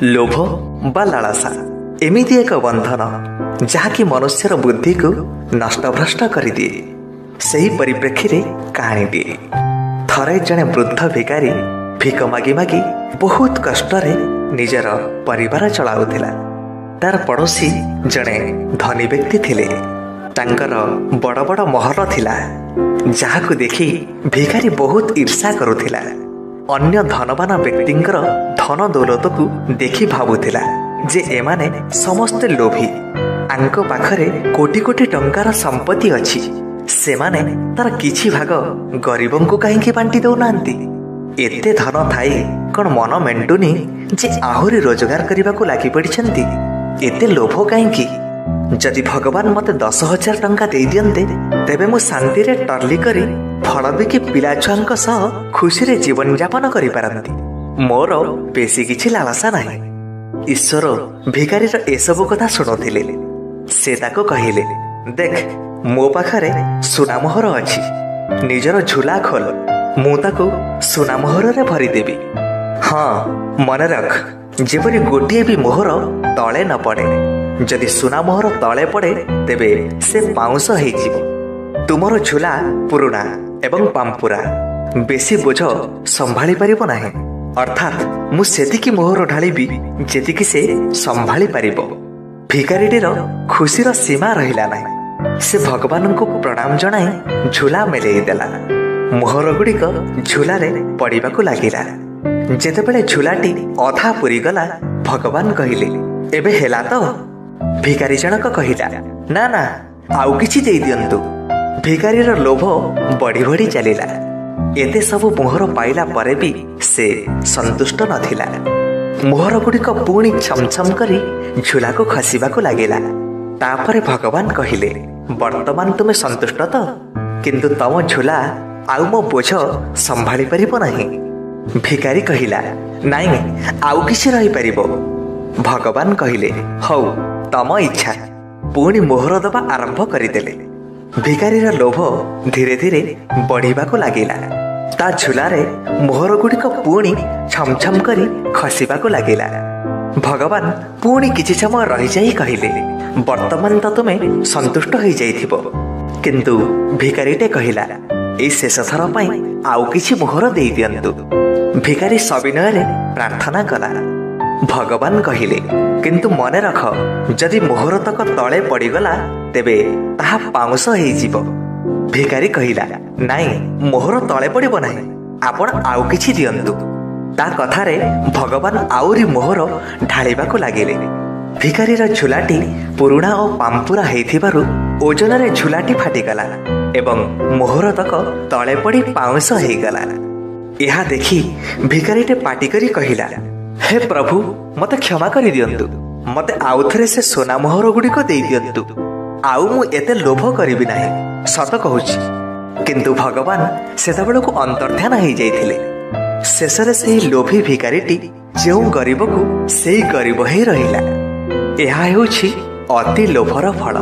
ଲୋଭ ବା ଲାଳସା ଏମିତି ଏକ ବନ୍ଧନ ଯାହାକି ମନୁଷ୍ୟର ବୁଦ୍ଧିକୁ ନଷ୍ଟଭ୍ରଷ୍ଟ କରିଦିଏ। ସେହି ପରିପ୍ରେକ୍ଷୀରେ କାହାଣୀଟିଏ। ଥରେ ଜଣେ ବୃଦ୍ଧ ଭିକାରୀ ଭିକ ମାଗି ମାଗି ବହୁତ କଷ୍ଟରେ ନିଜର ପରିବାର ଚଳାଉଥିଲା। ତାର ପଡ଼ୋଶୀ ଜଣେ ଧନୀ ବ୍ୟକ୍ତି ଥିଲେ। ତାଙ୍କର ବଡ଼ ବଡ଼ ମହଲ ଥିଲା, ଯାହାକୁ ଦେଖି ଭିକାରୀ ବହୁତ ଈର୍ଷା କରୁଥିଲା। ଅନ୍ୟ ଧନବାନ ବ୍ୟକ୍ତିଙ୍କର ଧନ ଦୌଲତକୁ ଦେଖି ଭାବୁଥିଲା ଯେ ଏମାନେ ସମସ୍ତେ ଲୋଭୀ, ଆଙ୍କ ପାଖରେ କୋଟି କୋଟି ଟଙ୍କାର ସମ୍ପତ୍ତି ଅଛି, ସେମାନେ ତାର କିଛି ଭାଗ ଗରିବଙ୍କୁ କାହିଁକି ବାଣ୍ଟି ଦେଉନାହାନ୍ତି? ଏତେ ଧନ ଥାଇ କ'ଣ ମନ ମେଣ୍ଟୁନି ଯେ ଆହୁରି ରୋଜଗାର କରିବାକୁ ଲାଗି ପଡ଼ିଛନ୍ତି? ଏତେ ଲୋଭ କାହିଁକି? ଯଦି ଭଗବାନ ମୋତେ 10,000 ଟଙ୍କା ଦେଇଦିଅନ୍ତେ, ତେବେ ମୁଁ ଶାନ୍ତିରେ ଟର୍ଲି କରି ଫଳ ବିକି ପିଲାଛୁଆଙ୍କ ସହ ଖୁସିରେ ଜୀବନଯାପନ କରିପାରନ୍ତି। ମୋର ବେଶୀ କିଛି ଲାଳସା ନାହିଁ। ଈଶ୍ୱର ଭିକାରୀର ଏସବୁ କଥା ଶୁଣୁଥିଲେ। ସେ ତାକୁ କହିଲେ, ଦେଖ, ମୋ ପାଖରେ ସୁନା ମୋହର ଅଛି, ନିଜର ଝୁଲା ଖୋଲ, ମୁଁ ତାକୁ ସୁନା ମୋହରରେ ଭରିଦେବି। ହଁ, ମନେ ରଖ, ଯେପରି ଗୋଟିଏ ବି ମୋହର ତଳେ ନ ପଡ଼େ। ଯଦି ସୁନା ମୋହର ତଳେ ପଡ଼େ, ତେବେ ସେ ପାଉଁଶ ହେଇଯିବ। ତୁମର ଝୁଲା ପୁରୁଣା ଏବଂ ପାମ୍ପୁରା, ବେଶୀ ବୋଝ ସମ୍ଭାଳି ପାରିବ ନାହିଁ। ଅର୍ଥାତ୍ ମୁଁ ସେତିକି ମୋହର ଢାଳିବି ଯେତିକି ସେ ସମ୍ଭାଳି ପାରିବ। ଭିକାରୀଟିର ଖୁସିର ସୀମା ରହିଲା ନାହିଁ। ସେ ଭଗବାନଙ୍କୁ ପ୍ରଣାମ ଜଣାଇ ଝୁଲା ମେଲେଇ ଦେଲା। ମୋହର ଗୁଡ଼ିକ ଝୁଲାରେ ପଡ଼ିବାକୁ ଲାଗିଲା। ଯେତେବେଳେ ଝୁଲାଟି ଅଧା ପୁରିଗଲା, ଭଗବାନ କହିଲେ, ଏବେ ହେଲା ତ? ଭିକାରୀ ଜଣକ କହିଲା, ନା ନା, ଆଉ କିଛି ଦେଇଦିଅନ୍ତୁ। ଭିକାରୀର ଲୋଭ ବଢ଼ି ବଢ଼ି ଚାଲିଲା। ଏତେ ସବୁ ମୋହର ପାଇଲା ପରେ ବି ସେ ସନ୍ତୁଷ୍ଟ ନଥିଲା। ମୋହର ଗୁଡ଼ିକ ପୁଣି ଛମଛମ କରି ଝୁଲାକୁ ଖସିବାକୁ ଲାଗିଲା। ତାପରେ ଭଗବାନ କହିଲେ, ବର୍ତ୍ତମାନ ତୁମେ ସନ୍ତୁଷ୍ଟ ତ? କିନ୍ତୁ ତମ ଝୁଲା ଆଉ ମୋ ବୋଝ ସମ୍ଭାଳି ପାରିବ ନାହିଁ। ଭିକାରୀ କହିଲା, ନାଇଁ, ଆଉ କିଛି ରହିପାରିବ। ଭଗବାନ କହିଲେ, ହଉ, ତମ ଇଚ୍ଛା। ପୁଣି ମୋହର ଦେବା ଆରମ୍ଭ କରିଦେଲେ। ଭିକାରୀର ଲୋଭ ଧୀରେ ଧୀରେ ବଢ଼ିବାକୁ ଲାଗିଲା। ତା ଝୁଲାରେ ମୋହର ଗୁଡ଼ିକ ପୁଣି ଛମଛମ କରି ଖସିବାକୁ ଲାଗିଲା। ଭଗବାନ ପୁଣି କିଛି ସମୟ ରହିଯାଇ କହିଲେ, ବର୍ତ୍ତମାନ ତ ତୁମେ ସନ୍ତୁଷ୍ଟ ହୋଇଯାଇଥିବ। କିନ୍ତୁ ଭିକାରୀଟେ କହିଲା, ଏଇ ଶେଷ ଥର ପାଇଁ ଆଉ କିଛି ମୋହର ଦେଇଦିଅନ୍ତୁ। ଭିକାରୀ ସବିନୟରେ ପ୍ରାର୍ଥନା କଲା। ଭଗବାନ କହିଲେ, କିନ୍ତୁ ମନେ ରଖ, ଯଦି ମୋହର ତକ ତଳେ ପଡ଼ିଗଲା, ତେବେ ତାହା ପାଉଁଶ ହେଇଯିବ। ଭିକାରୀ କହିଲା, ନାଇଁ, ମୋହର ତଳେ ପଡ଼ିବ ନାହିଁ, ଆପଣ ଆଉ କିଛି ଦିଅନ୍ତୁ। ତା କଥାରେ ଭଗବାନ ଆହୁରି ମୋହର ଢାଳିବାକୁ ଲାଗିଲେ। ଭିକାରୀର ଝୁଲାଟି ପୁରୁଣା ଓ ପାମ୍ପୁରା ହେଇଥିବାରୁ ଓଜନରେ ଝୁଲାଟି ଫାଟିଗଲା ଏବଂ ମୋହର ତକ ତଳେ ପଡ଼ି ପାଉଁଶ ହେଇଗଲା। ଏହା ଦେଖି ଭିକାରୀଟେ ପାଟି କରି କହିଲା, ହେ ପ୍ରଭୁ, ମୋତେ କ୍ଷମା କରିଦିଅନ୍ତୁ, ମୋତେ ଆଉଥରେ ସେ ସୁନା ମୋହର ଗୁଡ଼ିକ ଦେଇଦିଅନ୍ତୁ, ଆଉ ମୁଁ ଏତେ ଲୋଭ କରିବି ନାହିଁ, ସତ କହୁଛି। କିନ୍ତୁ ଭଗବାନ ସେତେବେଳକୁ ଅନ୍ତର୍ଧ୍ୟାନ ହେଇଯାଇଥିଲେ। ଶେଷରେ ସେହି ଲୋଭୀ ଭିକାରୀଟି ଯେଉଁ ଗରିବକୁ ସେଇ ଗରିବ ହିଁ ରହିଲା। ଏହା ହେଉଛି ଅତି ଲୋଭର ଫଳ।